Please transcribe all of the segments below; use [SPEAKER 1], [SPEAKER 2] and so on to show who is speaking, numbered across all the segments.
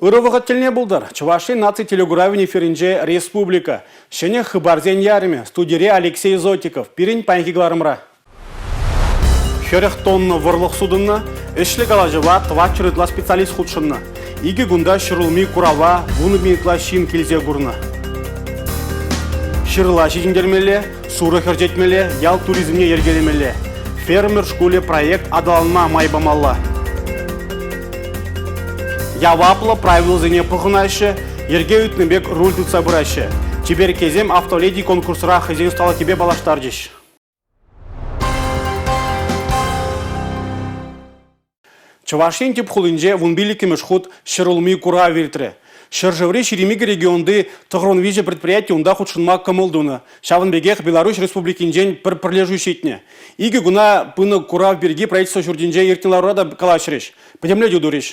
[SPEAKER 1] Ырӑ вӑхӑт тӗлне пултӑр. Чӑваш Ен наци телекуравӗн эфирӗнче Республика. Ҫӗнӗ хыпарсен ярӑмӗ. Студире Алексей Зотиков. Пирӗн паянхи кӑларӑмра. 40 тонна вӑрлӑх сутӑннӑ, ӗҫлӗ калаҫӑва тӑватҫӗр ытла специалист хутшӑннӑ. Икӗ кунта ҫӗрулми курава 10.000 ытла ҫын килсе курнӑ. Ҫырла ҫитӗнтермелле, сурӑх ӗрчетмелле, ял туризмне йӗркелемелле. Фермер шкулӗ проект аталанма май памалла. Яваплӑ правилӑсене пӑхӑнаҫҫӗ, йӗрке ыйтнӑ пек руль тытса пыраҫҫӗ. Чиперккесем «Автоледи» конкурсра хӑйсен ӑсталӑхӗпе паллаштарчӗҫ. Чӑваш Ен тӗп хулинче 15-мӗш хут ҫӗрулми куравӗ иртрӗ. Ҫӗршыври 22 регионти 93 предприяти унта хутшӑнма кӑмӑл тунӑ. Ҫавӑн пекех Беларуҫ Республикинчен пӗр пӗрлешӳ ҫитнӗ. Икӗ куна пынӑ курав пирки правительство ҫуртӗнче иртнӗ ларура та калаҫрӗҫ, пӗтӗмлетӳ турӗҫ.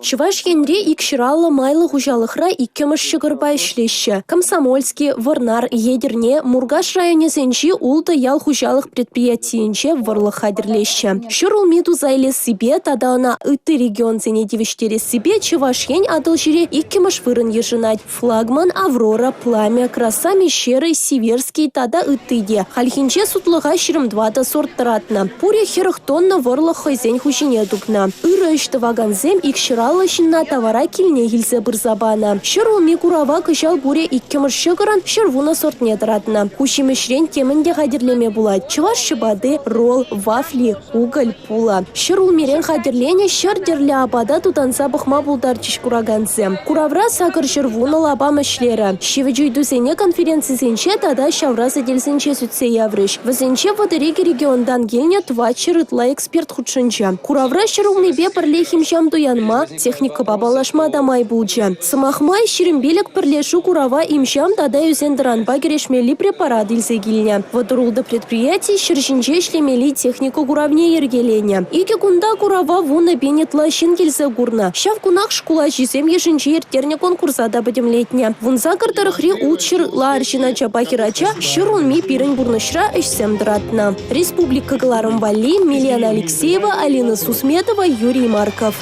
[SPEAKER 2] Чӑваш Енре икҫӗраллӑ майлӑ хуҫалӑхра иккӗмӗш ҫӑкӑрпа ӗҫлеҫҫӗ. Комсомольски, Вӑрнар, Етӗрне, Муркаш районӗсенчи ултӑ ял хуҫалӑх предприятийӗнче вӑрлӑх хатӗрлеҫҫӗ. Ҫӗр улми туса илессипе тата ӑна ытти регионсене тивӗҫтерессипе Чӑваш Ен Атӑлҫире иккӗмӗш вырӑн йышӑнать. Флагман, Аврора, Пламя, Краса Мещеры, Сиверский тата ытти те. Хальхинче сутлӑха 24 сорт тӑратнӑ. Пурӗ 40 тонна вӑрлӑх хӑйсен хуҫине тупнӑ. Ырӑ ӗҫ тӑвакансем икҫӗраллӑ ҫынна тавара килнех илсе пырса панӑ. Ҫӗр улми курава кӑҫал пурӗ иккӗмӗш ҫӑкӑрӑн 110 сортне тӑратнӑ. Ку ҫимӗҫрен темӗн те хатӗрлеме пулать. Чӑваш ҫӑпати, ролл, вафли, кукӑль, Пулӑ. Ҫӗр улмирен хатӗрленӗ ҫӗр тӗрлӗ апата тутанса пӑхма пултарчӗҫ куракансем. Куравра 810 лапам ӗҫлерӗ. Ҫивӗч ыйтусене конференцисенче тата ҫавра сӗтелсенче сӳтсе яврӗҫ. Вӗсенче 32 регионтан килнӗ 400 ытла эксперт хутшӑнчӗ. Куравра ҫӗр улмипе пӗрле химҫам туянма, техникӑпа паллашма та май пулчӗ. Сӑмах май, 25 пӗрлешӳ курава им-ҫам тата ӳсен-тӑранпа кӗрешмелли препарат илсе килнӗ. 36 предприяти ҫӗр ҫинче ӗҫлемелли техника куравне йӗркеленӗ. Икӗ кунта курава 10 000 ытла ҫын килсе курнӑ. Ҫав кунах шкул ачисем йышӗнче ирттернӗ конкурса та пӗтӗмлетнӗ. 18 тӑрӑхри 600 ытла арҫын ачапа хӗрача ҫӗр улми пирӗн пурнӑҫра ӗҫсем тӑратнӑ. Республика кӑларӑм валли Милена Алексеева, Алина Сусметова, Юрий Марков.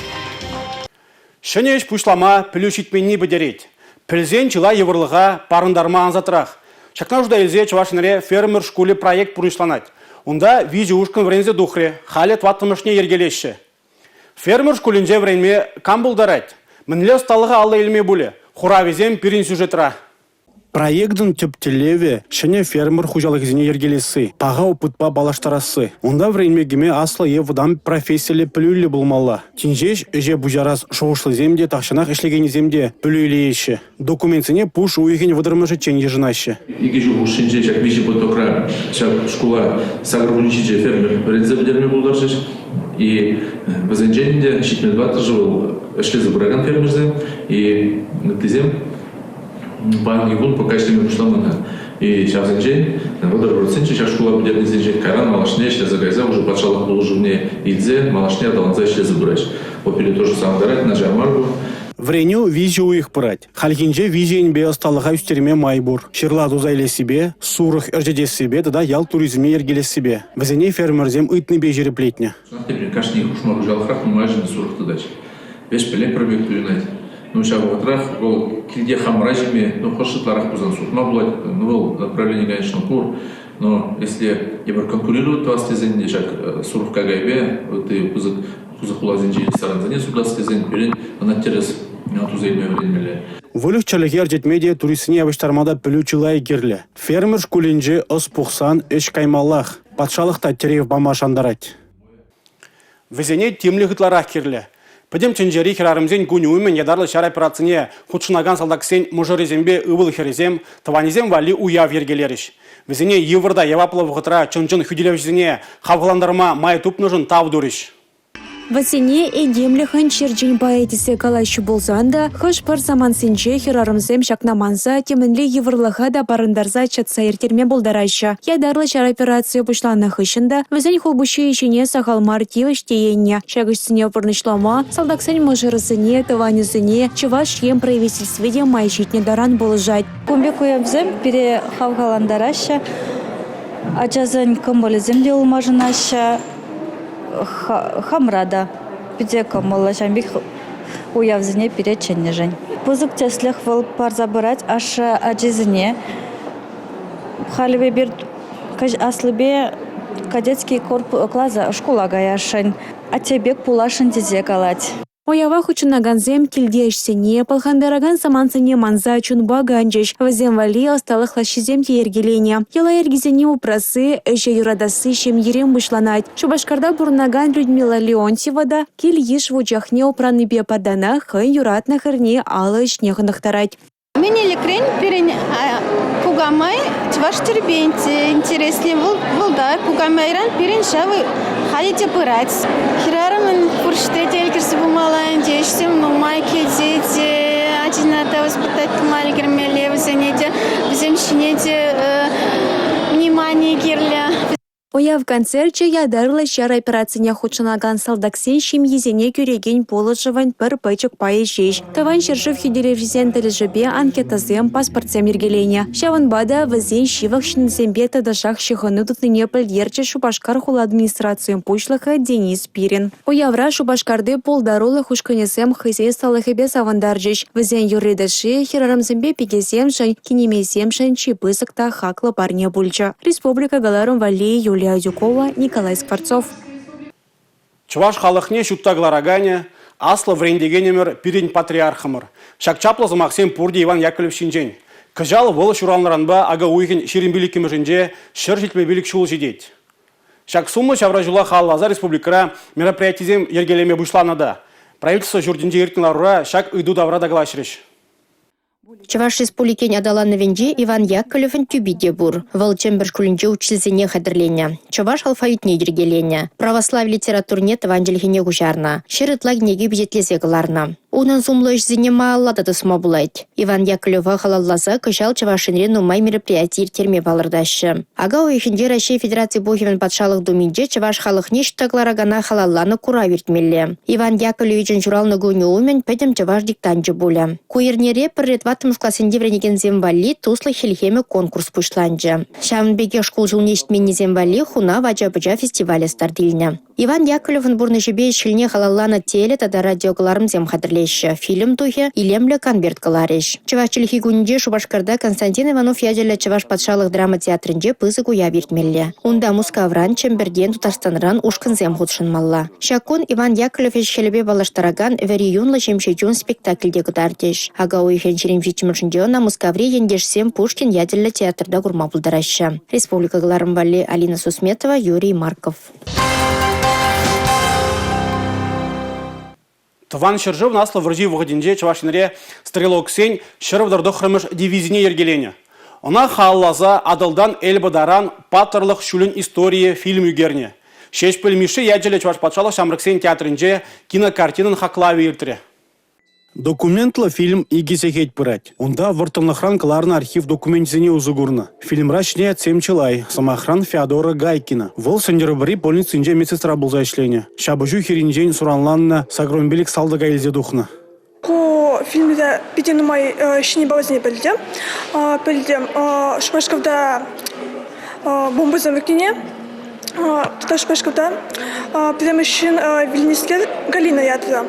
[SPEAKER 1] Ҫӗнӗ ӗҫ пуҫлама пӗлӳ ҫитменни пӗтерет. Пӗлсен чылай йывӑрлӑха парӑнтарма ансатрах. Ҫакна шута илсе Чӑваш Енре фермер шкулӗ проект пурнӑҫланать. Унта виҫӗ ушкӑн вӗренсе тухрӗ, халӗ тӑваттӑмӗшне йӗркелеҫҫӗ. Фермер шкулӗнче вӗренме кам пултарать? Мӗнле ӑсталӑха алла илме пулӗ? Хуравӗсем пирӗн сюжетра. Проектӑн тӗп тӗллевӗ – ҫӗнӗ фермер хуҫалӑхӗсене йӗркелесси, паха опытпа паллаштарасси. Унта вӗренме кӗме аслӑ е вӑтам профессиллӗ пӗлӳллӗ пулмалла. Тин ҫеҫ ӗҫе пуҫарас шухӑшлисем те, тахҫанах ӗҫлекеннисем те пӗлӳ илееҫҫӗ. Документсене пуш уйӑхӗн вӑтӑрмӗшӗччен йышӑнаҫҫӗ.
[SPEAKER 3] Икӗ ҫул хушшинче ҫак виҫӗ потокра ҫак шкула 87 фермер вӗренсе пӗтерме пултарчӗҫ. И вӗсенчен ӗнтӗ 74-шӗ вӑл ӗҫлесе пыракан фермерсем, и ыттисем Паянхи кун пока ӗҫлеме пуҫламан-ха. И ҫавсенчен 30 проценчӗ ҫак шкула пӗтернисенчен кайран малашне ӗҫлесе кайса уже патшалӑх пулӑшӑвне илсе малашне аталанса ӗҫлесе пыраҫ. Вот пире тоже савӑнтарать, начар мар ку.
[SPEAKER 1] Вӗренӳ виҫӗ уйӑх пырать. Хальхинче виҫӗ енпе ӑсталӑха ӳстерме май пур. Ҫырла туса илессипе, сурӑх ӗрчетессипе тата ял туризмне йӗркелессипе. Вӗсене фермерсем ыйтнипе ҫирӗплетнӗ.
[SPEAKER 3] Чӑнах та кашни хушма хуҫалӑхрах нумайӑшӗн сурӑх тытаҫ. Веҫ пӗле пӗр пек туйӑнать. Ну, ҫав вӑхӑтрах вӑл килте хамӑра ҫиме, ну, хӑш ытларах пулсан сутма пулать. Ну, вӑл направление, конечно, пур. Но если эпир конкурировать тӑвас тесен те ҫак сурӑх какайпе ытти пысӑк пысӑк хуласенчи ресторансене сутас тесен пирӗн ӑна тӗрӗс туса илме вӗренмелле.
[SPEAKER 1] Выльӑх-чӗрлӗхе ӗрчетме те, туристсене явӑҫтарма та пӗлӳ чылай кирлӗ. Фермер шкулӗнче ӑс пухсан ӗҫ каймаллах. Патшалӑх та тӗрев пама шантарать. Вӗсене тимлӗх ытларах кирлӗ. Пӗтӗм тӗнчери хӗрарӑмсен кунӗ умӗн ятарлӑ ҫар операцине хутшӑнакан салтаксен мӑшӑрӗсемпе ывӑл-хӗрӗсем тӑванӗсем валли уяв йӗркелерӗҫ. Вӗсене йывӑр та яваплӑ вӑхӑтра чӑн-чӑн хӳтӗлевҫӗсене хавхалантарма май тупнӑшӑн тав турӗҫ.
[SPEAKER 4] Вӗсене этемлӗхӗн черчен пайӗ тесе калаҫҫӗ пулсан та, хӑш-пӗр самантсенче хӗрарӑмсем ҫакна манса темӗнле йывӑрлӑха та парӑнтарса чӑтса ирттерме пултараҫҫӗ. Ятарлӑ ҫар операцийӗ пуҫланнӑ хыҫҫӑн та вӗсен хулпуҫҫийӗ ҫине сахал мар тивӗҫ тиеннӗ. Ҫак ӗҫсене пурнӑҫлама салтаксен мӑшӑрӗсене, тӑванӗсене Чӑваш Ен Правительстви те май ҫитнӗ таран пулӑшать.
[SPEAKER 5] Кун пек уявсем пире хавхалантараҫҫӗ, ачасен кӑмӑлӗсем те ылмашӑнаҫҫӗ, хамра та питӗ кӑмӑллӑ ҫавӑн пек. уявсене пире чӗннӗшӗн. Пысӑк тӗслӗх вӑл парса пырать ашшӗ ачисене. Халӗ эпир аслипе кадетский класа шкула каясшӑн. Атте пек пуласшӑн тесе калать.
[SPEAKER 4] Уява хутшӑнакансем килти ӗҫсене, пӑлхантаракан самантсене манса чунпа канчӗҫ. Вӗсем валли ӑсталӑх лаҫҫисем те йӗркеленӗ. Йӑла-йӗркесене упрасси, ӗҫе юратасси ҫемьерен пуҫланать. Шупашкарта пурӑнакан Людмила Леонтьева та кил-йыш вучахне упранипе пӗр танах хӑйӗн юратнӑ хӗрне алӑ ӗҫне хӑнӑхтарать.
[SPEAKER 6] Мӗн ӗлӗкрен пирӗн кукамай чӑваш тӗррипе интереслӗ. Вӑл та кукамайран пирӗн ҫав халӗ те пырать. Хӗрарӑмӑн пур ҫӗрте те ӗлкӗрсе пымалла ӗнтӗ, ӗҫсем нумай килсе те ачана та воспитать тума ӗлкӗрмелле вӗсене те, вӗсем ҫине те внимани кирлӗ.
[SPEAKER 4] Уяв концерчӗ ятарлӑ ҫар операцине хутшӑнакан салтаксен ҫемйисене кӳрекен пулӑшӑвӑн пӗр пӗчӗк пайӗ ҫеҫ. Тӑван ҫӗршыв хӳтӗлевҫисен тӗлӗшӗпе анкетӑсем, паспортсем йӗркеленӗ. Ҫавӑнпа та вӗсен ҫывӑх ҫыннисемпе тӑтӑшах ҫыхӑну тытнине пӗлтерчӗ Шупашкар хула администрацийӗн пуҫлӑхӗ Денис Спирин. Уявра Шупашкарти пултарулӑх ушкӑнӗсем хӑйсен ӑсталӑхӗпе савӑнтарчӗҫ. Вӗсен юрри-ташши хӗрарӑмсемпе пикесемшӗн, кинемейсемшӗн чи пысӑк та хаклӑ парне пулчӗ. Республика кӑларӑм валли Юлия Адюкова, Николай Скворцов.
[SPEAKER 1] Чӑваш халӑхне ҫутта кӑлараканӗ, аслӑ вӗрентекенӗмӗр пирӗн патриархӑмӑр. Ҫак чаплӑ сӑмахсем пурте Иван Яковлев ҫинчен. Кӑҫал вӑл ҫуралнӑранпа ака уйӑхӗн 25-мӗшӗнче 175 ҫул ҫитет. Ҫак сумлӑ ҫавра ҫула халалласа республикӑра мероприятисем йӗркелеме пуҫланӑ та. Правительство ҫуртӗнче иртнӗ ларура ҫак ыйту тавра та калаҫрӗҫ.
[SPEAKER 7] Чӑваш Республикин аталанӑвӗнче Иван Яковлевӑн тӳпи те пур. Вӑл Чӗмпӗр шкулӗнче учительсене хатӗрленӗ, чӑваш алфавитне йӗркеленӗ, православи литературине тӑван чӗлхене куҫарнӑ, 100 ытла кӗнеке пичетлесе кӑларнӑ. Унӑн сумлӑ ӗҫӗсене малалла та тӑсма пулать. Иван Яковлева халалласа кӑҫал Чӑваш Енре нумай мероприяти ирттерме палӑртаҫҫӗ. Ака уйӑхӗнче Раҫҫей Федераци Пухӑвӗн Патшалӑх Думинче чӑваш халӑхне ҫутта кӑларакана халалланӑ курав иртмелле. Иван Яковлевичӑн ҫуралнӑ кунӗ умӗн пӗтӗм чӑваш диктанчӗ пулӗ. Ку эрнере пӗрре тӑваттӑмӗш классенче вӗренекенсем валли «Туслӑх хӗлхемӗ» конкурс пуҫланчӗ. Ҫавӑн пекех шкул ҫулне ҫитменнисем валли «Хунав ача-пӑча фестивалӗ старт илнӗ. Иван Яковлевӑн пурнӑҫӗпе ӗҫ-хӗлне халалланӑ теле тата радиокӑларӑмсем хатӗрлеҫҫӗ, фильм тухӗ, илемлӗ конверт кӑларӗҫ. Чӑваш чӗлхи кунӗнче Шупашкарта Константин Иванов ячӗллӗ Чӑваш патшалӑх драма театрӗнче пысӑк уяв иртмелле. Унта Мускавран, Чӗмпӗртен, Тутарстанран ушкӑнсем хутшӑнмалла. Ҫак кун Иван Яковлев ӗҫ-хӗлӗпе паллаштаракан «Вӗри юнлӑ ҫемҫе чун» спектакль те кӑтартӗҫ. Ака уйӑхӗн 27-мӗшӗнче ӑна Мускаври ентешсем Пушкин ячӗллӗ театрта курма пултараҫҫӗ. Республика кӑларӑм валли Алина Сусметова, Юрий Марков.
[SPEAKER 1] Тӑван ҫӗршывӑн Аслӑ вӑрҫи вӑхӑтӗнче Чӑваш Енре стрелоксен 139-мӗш дивизине йӗркеленӗ. Ӑна халалласа Атӑлтан Эльба таран «Паттӑрлӑх ҫулӗн историйӗ» фильм ӳкернӗ. Ҫеҫпӗл Мишши ячӗллӗ Чӑваш патшалӑх ҫамрӑксен театрӗнче кинокартинӑн хаклавӗ иртрӗ. Документлӑ фильм 2 сехет пырать. Унта вӑрттӑнлӑхран кӑларнӑ архив докуменчӗсене усӑ курнӑ. Фильмра ҫӗнӗ ятсем чылай. Сӑмахран, Феодора Гайкина. Вӑл Сӗнтӗрвӑрри больницинче медсестра пулса ӗҫленӗ. Ҫапӑҫу хирӗнчен суранланнӑ 85 салтака илсе тухнӑ.
[SPEAKER 8] Ку фильмра питӗ нумай ҫӗнӗ япаласене пӗлтӗм. Пӗлтӗм Шупашкарта бомбӑсем ӳкнине. Тата Шупашкарта пӗрремӗш ҫын вилнӗскер Галина ятлӑ.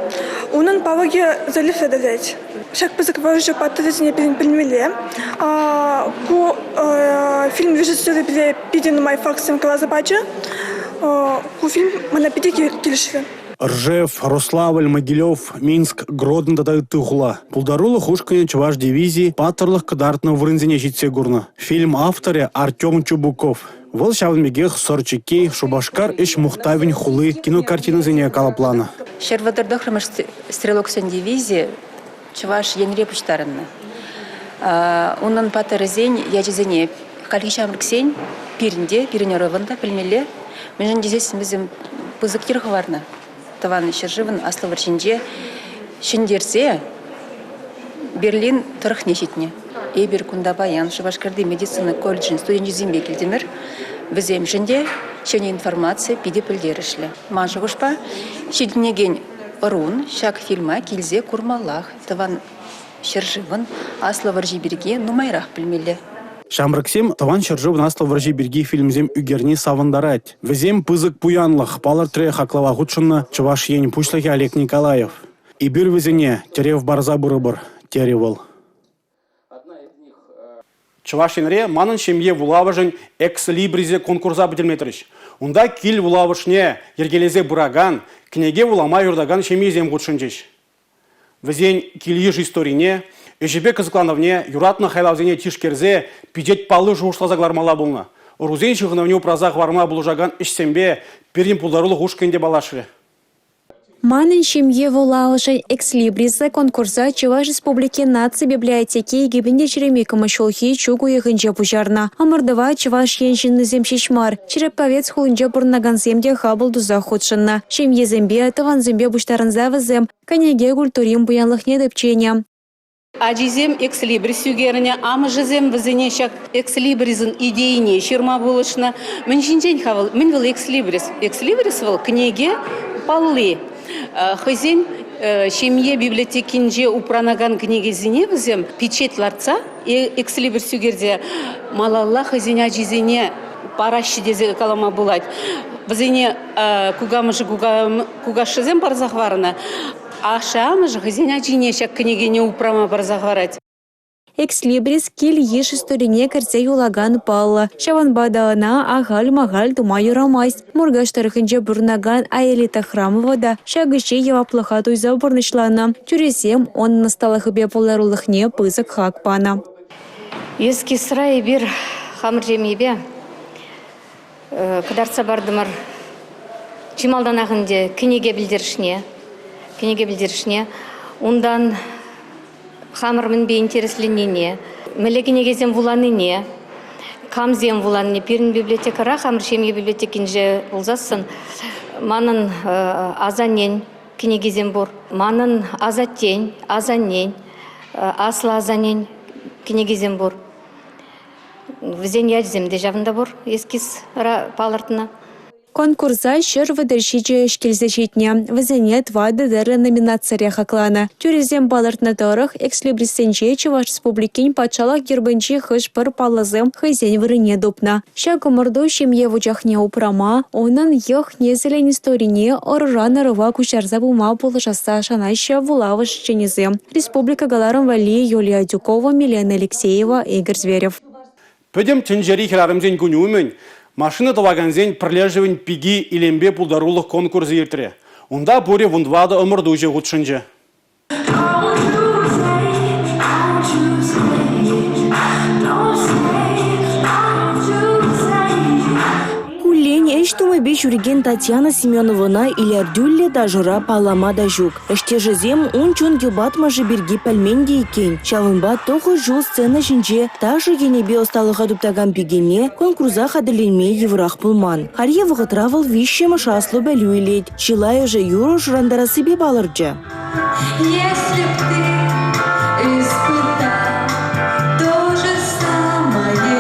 [SPEAKER 8] Унӑн палӑкӗ заливра тӑрать. Ҫак пысӑк вӑрҫӑ паттӑрӗсене пирӗн пӗлмелле. Ку фильм режиссерӗ пире питӗ нумай фактсем каласа пачӗ. Ку фильм мана питӗ килӗшрӗ.
[SPEAKER 1] Ржев, Рославль, Могилев, Минск, Гродно тата ытти хула. Пултарулӑх ушкӑнӗ чӑваш дивизи паттӑрлӑх кӑтартнӑ вырӑнсене ҫитсе курнӑ. Фильм авторӗ Артем Чубуков. Вӑл ҫавӑн пекех Сӑр чикки, Шупашкар ӗҫ мухтавӗн хули кинокартинӑсене калӑпланӑ.
[SPEAKER 9] 139-мӗш стрелоксен дивизийӗ Чӑваш Енре пуҫтарӑннӑ. Унӑн паттӑрӗсен ячӗсене хальхи ҫамрӑксен пирӗн те, пирӗн ӑрӑвӑн та пӗлмелле. Мӗншӗн тесессӗн вӗсем пысӑк йӗр хӑварнӑ. Тӑван ҫӗршывӑн Аслӑ вӑрҫинче ҫӗнтерсе Берлин тӑрӑхне ҫитнӗ. Эпир кунта паян Шупашкарти медицина колледжӗн студенчӗсемпе килтӗмӗр. Вӗсемшӗн те ҫӗнӗ информаци питӗ пӗлтерӗшлӗ. Ман шухӑшпа, ҫитӗнекен ӑрун ҫак фильма килсе курмаллах. Тӑван ҫӗршывӑн Аслӑ вӑрҫи пирки нумайрах пӗлмелле.
[SPEAKER 1] Ҫамрӑксем Тӑван ҫӗршывӑн Аслӑ вӑрҫи пирки фильмсем ӳкерни савӑнтарать. Вӗсем пысӑк пуянлӑх, палӑртрӗ хаклава хутшӑннӑ Чӑваш Ен Пуҫлӑхӗ Олег Николаев. Эпир вӗсене тӗрев парса пырӑпӑр», – терӗ вӑл. Чӑваш Енре «Манӑн ҫемье вулавӑшӗн экс-либрисӗ» конкурса пӗтӗмлетрӗҫ. Унта кил вулавӑшне йӗркелесе пыракан, кӗнеке вулама юратакан ҫемьесем хутшӑнчӗҫ. Вӗсен кил-йыш историне, ӗҫӗпе кӑсӑкланӑвне, юратнӑ хайлавсене тишкерсе пичет палли шухӑшласа кӑлармалла пулнӑ. Ӑрусен ҫыхӑнӑвне упраса хӑварма пулӑшакан ӗҫсемпе пирӗн пултарулӑх ушкӑнӗ те паллашрӗ.
[SPEAKER 4] «Манӑн ҫемье вулавӑшӗн экслибрисӗ» конкурса Чӑваш Республикин наци библиотеки 2022 ҫулхи чӳк уйӑхӗнче пуҫарнӑ. Ӑмӑртӑва Чӑваш Ен ҫыннисем ҫеҫ мар, Череповец хулинче пурӑнакансем те хапӑл тусах хутшӑннӑ. Ҫемьесемпе, тӑвансемпе пуҫтарӑнса вӗсем кӗнеке культурин пуянлӑхне тӗпченӗ.
[SPEAKER 10] Ачисем экслибрис ӳкернӗ, амӑшӗсем вӗсене ҫак экслибрисӑн идейине ҫырма пулӑшнӑ. Мӗн ҫинчен-ха вӑл? Мӗн вӑл экслибрис? Экслибрис вӑл кӗнеке палли. Хӑйсен ҫемье библиотекинче упранакан кӗнекесене вӗсем пичет лартса экслибрис ӳкерсе малалла хӑйсен ачисене параҫҫӗ тесе калама пулать. Вӗсене кукамӑшӗ кукашшӗсем парса хӑварнӑ. Ашшӗ-амӑшӗ хӑйсен ачине ҫак кӗнекене упрама парса хӑварать.
[SPEAKER 4] Экслибрис кил-йыш историне кӗрсе юлакан паллӑ. Ҫавӑнпа та ӑна ахаль-махаль тума юрамасть. Муркаш тӑрӑхӗнче пурӑнакан Аэлита Храмова та ҫак ӗҫе яваплӑха туйса пурнӑҫланӑ. Тӳресем унӑн ӑсталӑхӗпе пултарулӑхне пысӑк хак панӑ.
[SPEAKER 5] Эскизра эпир хамӑр ҫемьепе кӑтартса патӑмӑр. Чи малтанах ӗнтӗ кӗнеке пӗлтерӗшне, кӗнеке пӗлтерӗшне, унтан хамӑр мӗнпе интересленнине, мӗнле кӗнекесем вуланине, камсем вуланине. Пирӗн библиотекӑра, хамӑр ҫемье библиотекинче пулсассӑн, манӑн асаннен кӗнекисем пур. Манӑн асаттен, асаннен, аслӑ асаннен кӗнекисем пур. Вӗсен ячӗсем те ҫавӑнта пур, эскизра палӑртнӑ.
[SPEAKER 4] Конкурса 137 ӗҫ килсе ҫитнӗ. Вӗсене тӑватӑ тӗрлӗ номинацире хакланӑ. Тӳресем палӑртнӑ тӑрӑх, экслибриссенче Чӑваш Республикин патшалӑх гербӗнчи хӑш-пӗр паллӑсем хӑйсен вырӑнне тупнӑ. Ҫак ӑмӑрту ҫемье вучахне упрама, унӑн йӑх-несӗлӗн историне ӑруран ӑрӑва куҫарса пыма пулӑшасса шанаҫҫӗ вулавӑш ӗҫченӗсем. Республика кӑларӑм валли Юлия Адюкова, Милена Алексеева, Игорь Зверев.
[SPEAKER 1] Пӗтӗм тӗнчери хӗрарӑмсен кунӗ умӗн машина тӑвакансен пӗрлешӗвӗн пики илемпе пултарулӑх конкурсӗ иртрӗ. Унта пурӗ 14 ӑмӑртуҫӑ хутшӑнчӗ.
[SPEAKER 11] Куллен ӗҫ тумӗпе ҫӳрекен Татьяна Семеновӑна илӗртӳллӗ ташӑра паллама та ҫук. Ӗҫтешӗсем ун чун йӑпатмӑшӗ пирки пӗлмен те иккен. Ҫавӑнпа тӑхӑр ҫул сцена ҫинче ташӑ енӗпе ӑсталӑха туптакан пикене конкурса хатӗрленме йывӑрах пулман. Хальхи вӑхӑтра вӑл виҫҫӗмӗш аслӑ пӗлӳ илет. Чылайӑшӗ юрӑ шӑрантарассипе палӑрчӗ.
[SPEAKER 12] Если б ты испытал то же самое.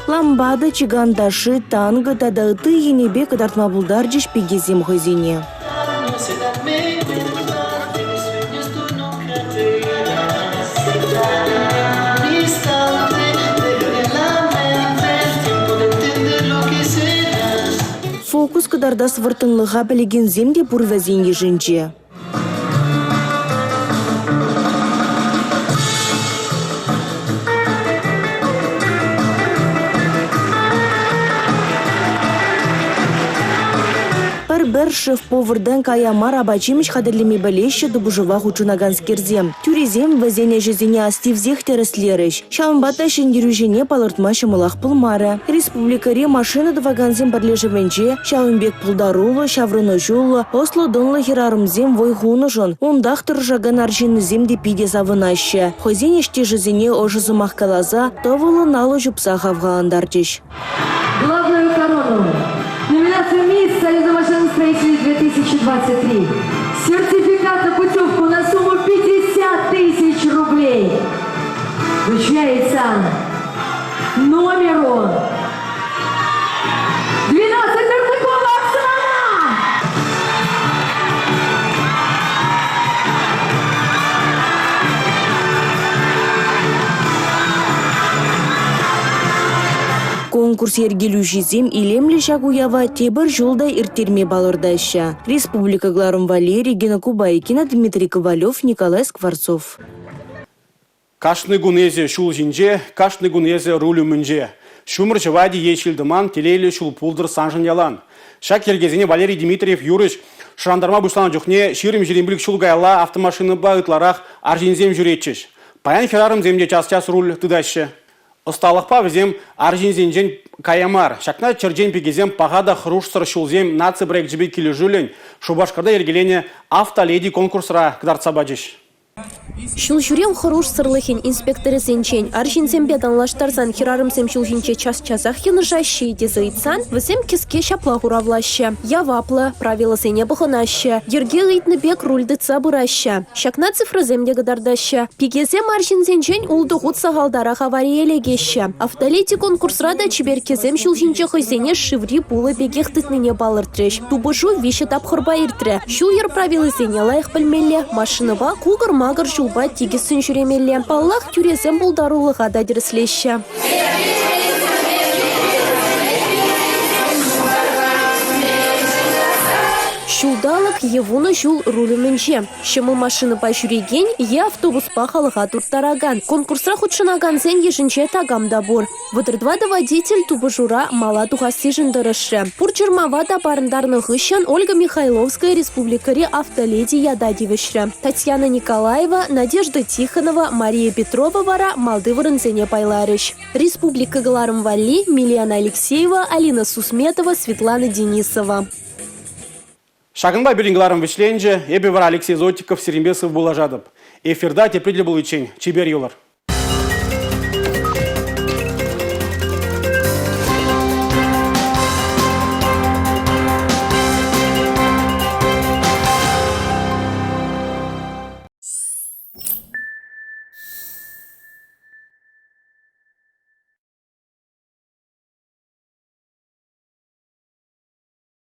[SPEAKER 11] Ламбада, чикан ташши, танго тата ытти енӗпе кӑтартма пултарчӗҫ пикесем хӑйсене. Фокус кӑтартас вӑрттӑнлӑха пӗлекенсем те пур вӗсен йышӗнче. Пӗр-пӗр шеф-повартан кая мар апат-ҫимӗҫ хатӗрлеме пӗлеҫҫӗ тупӑшӑва хутшӑнаканскерсем. Тӳресем вӗсен ӗҫӗсене астивсех тӗрӗслерӗҫ. Ҫавӑнпа та ҫӗнтерӳҫӗне палӑртма ҫӑмӑлах пулмарӗ. Республикӑри машина тӑвакансен пӗрлешӗвӗнче ҫавӑн пек пултаруллӑ, ҫаврӑнӑҫуллӑ, ӑслӑ-тӑнлӑ хӗрарӑмсем вӑй хунӑшӑн унтах тӑрӑшакан арҫыннисем те питӗ савӑнаҫҫӗ. Хӑйсен ӗҫтешӗсене ӑшӑ сӑмах каласа, тӑвӑллӑн алӑ ҫупса хавхалантарчӗҫ.
[SPEAKER 12] Главную корону номинацию «Мисс Союза машиностроителей 2023» сертификат на путевку на сумму 50 тысяч рублей вручается номеру 12 Тартакова Оксана!
[SPEAKER 11] Конкурс Конкурс йӗркелӳҫисем илемлӗ ҫак уява тепӗр ҫул та ирттерме палӑртаҫҫӗ. Республика кӑларӑм валли Регина Кубайкина, Дмитрий Ковалев, Николай Скворцов.
[SPEAKER 1] Кашни кун эсӗ ҫул ҫинче, кашни кун эсӗ руль умӗнче. Ҫумӑр ҫӑвать-и е ҫил-тӑман, телейлӗ ҫул пултӑр саншӑн ялан. Ҫак йӗркесене Валерий Дмитриев юрӑҫ шӑрантарма пуҫланӑ чухне 20-25 ҫул каялла автомашинӑпа ытларах арҫынсем ҫӳретчӗҫ. Паян хӗрарӑмсем те час-час руль тытаҫҫӗ. Ӑсталӑхпа вӗсем арҫынсенчен кая мар. Ҫакна черчен пикесем паха та хӑрушсӑр ҫулсем наци проекчӗпе килӗшӳллӗн Шупашкарта йӗркеленӗ «Автоледи» конкурсра кӑтартса пачӗҫ.
[SPEAKER 2] Ҫул ҫӳрев хӑрушсӑрлӑхӗн инспекторӗсенчен арҫынсемпе танлаштарсан хӗрарӑмсем ҫул ҫинче час-часах йӑнӑшаҫҫӗ-и тесе ыйтсан вӗсем кӗске ҫапла хуравлаҫҫӗ: яваплӑ, правилӑсене пӑхӑнаҫҫӗ, йӗрке ыйтнӑ пек руль тытса пыраҫҫӗ. Ҫакна цифрӑсем те кӑтартаҫҫӗ. Пикесем арҫынсенчен ултӑ хут сахалтарах аварие лекеҫҫӗ. Автоледи конкурсра та чиперккесем ҫул ҫинче хӑйсене шыври пулӑ пекех тытнине палӑртрӗҫ. Тупӑшу виҫӗ тапхӑрпа иртрӗ. Ҫул-йӗр правилисене лайӑх пӗлмелле, машинӑпа кукӑр-макӑр ҫулпа тикӗссӗн ҫӳремелле. Паллах, тӳресем пултарулӑха та тӗрӗслеҫҫӗ. Ҫулталӑк е вунӑ ҫул руль умӗнче. Ҫӑмӑл машинӑпа ҫӳрекен е автобуспа халӑха турттаракан. Конкурсра хутшӑнакансен йышӗнче такам та пур. 34 водитель тупӑшура мала тухассишӗн тӑрӑшрӗ. Пур чӑрмава та парӑнтарнӑ хыҫҫӑн Ольга Михайловская республикӑри автоледи ята тивӗҫрӗ. Татьяна Николаева, Надежда Тихонова, Мария Петрова вара малти вырӑнсене пайларӗҫ. Республика кӑларӑм валли Милена Алексеева, Алина Сусметова, Светлана Денисова.
[SPEAKER 1] Ҫакӑнпа пирӗн кӑларӑм вӗҫленчӗ. Эпӗ вара Алексей Зотиков сирӗнпе сывпуллашатӑп. Эфирта тепре тӗл пуличчен чипер юлӑр.